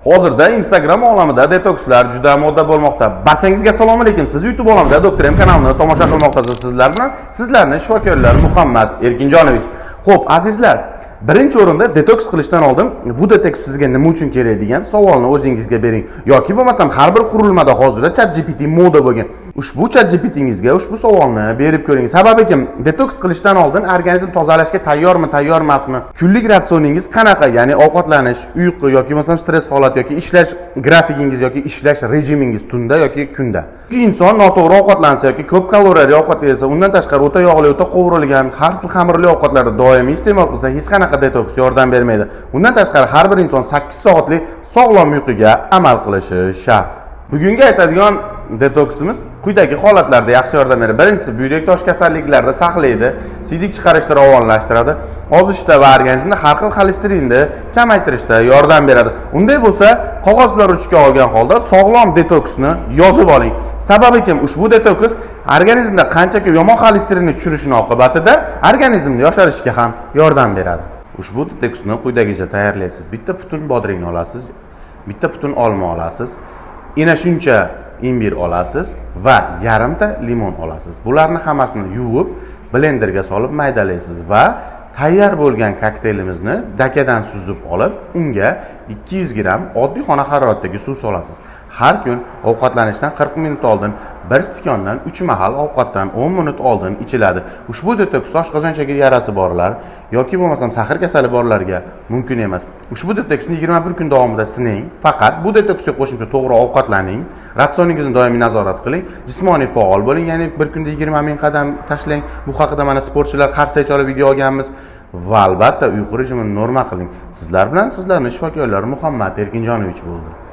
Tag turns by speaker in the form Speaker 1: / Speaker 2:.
Speaker 1: Hozirda Instagram olamida detokslar juda moda bo'lmoqda. Barchangizga assalomu alaykum. Siz YouTube olamida Doktor M kanalini tomosha qilmoqdasiz. Sizlar bilan sizlarni shifokorlar Muhammad Erkinjonovich. Xo'p, azizlar, birinchi o'rinda detoks qilishdan oldin bu detoks sizga nima uchun kerak degan savolni o'zingizga bering. Yoki bo'lmasam har bir qurilmada hozirda ChatGPT moda bo'lgan. Ushbu ChatGPTingizga ushbu savolni berib ko'ring. Sababi kim? Detoks qilishdan oldin organizm tozalashga tayyormi, tayyor emasmi? Kunlik ratsioningiz qanaqa? Ya'ni ovqatlanish, uyqu yoki bo'lmasam stress holati yoki ishlash grafikingiz yoki ishlash rejimingiz tunda yoki kunda. Inson noto'g'ri ovqatlansa yoki ko'p kaloriyali ovqat yesa, undan tashqari o'ta yog'li, o'ta qovurilgan, har xil xamirli ovqatlarni doimiy iste'mol qilsa, hech qanaqa detoks yordam bermaydi. Undan tashqari har bir inson 8 soatlik sog'lom uyquga amal qilishi shart. Bugungi aytadigan detoksimiz quyidagi holatlarda yaxshi yordam beradi. Birinchisi, buyrak tosh kasalliklarida saqlaydi, siydik chiqarishda ravonlashtiradi, ozishda va organizmda har xil xolesterinni kamaytirishda yordam beradi. Unday bo'lsa, qog'oz bilan ruchka olgan holda sog'lom detoksni yozib oling. Sababi kim? Ushbu detoks organizmda qancha ko'p yomon xolesterinni tushirishini oqibatida organizmni yosharishiga ham yordam beradi. Ushbu detoksni quyidagicha tayyorlaysiz. Bitta butun bodringni olasiz, bitta butun olma olasiz, ina shuncha imbir olasiz va yarimta limon olasiz. Bularni hammasini yuvib, blenderga solib maydalaysiz va tayyor bo'lgan kokteylimizni dakadan suzib olib, unga 200 gramm oddiy xona haroratidagi suv solasiz. Har kun ovqatlanishdan 40 minut oldin bir stikondan 3 mahal ovqatdan 10 minut oldin ichiladi. Ushbu detoks oshqozon-ichagi yarasi borlar yoki bo'lmasam sahr kasali borlarga mumkin emas. Ushbu detoksni 21 kun davomida sinang. Faqat bu detoksga qo'shimcha to'g'ri ovqatlaning, ratsioningizni doimiy nazorat qiling, jismoniy faol bo'ling, ya'ni bir kunda 20 ming qadam tashlang. Bu haqida mana sportchilar qarsak chalib video olganmiz. Va albatta uyqu rejimini norma qiling. Sizlar bilan sizlarning shifokorlar Muhammad Erkinjonovich bo'ldi.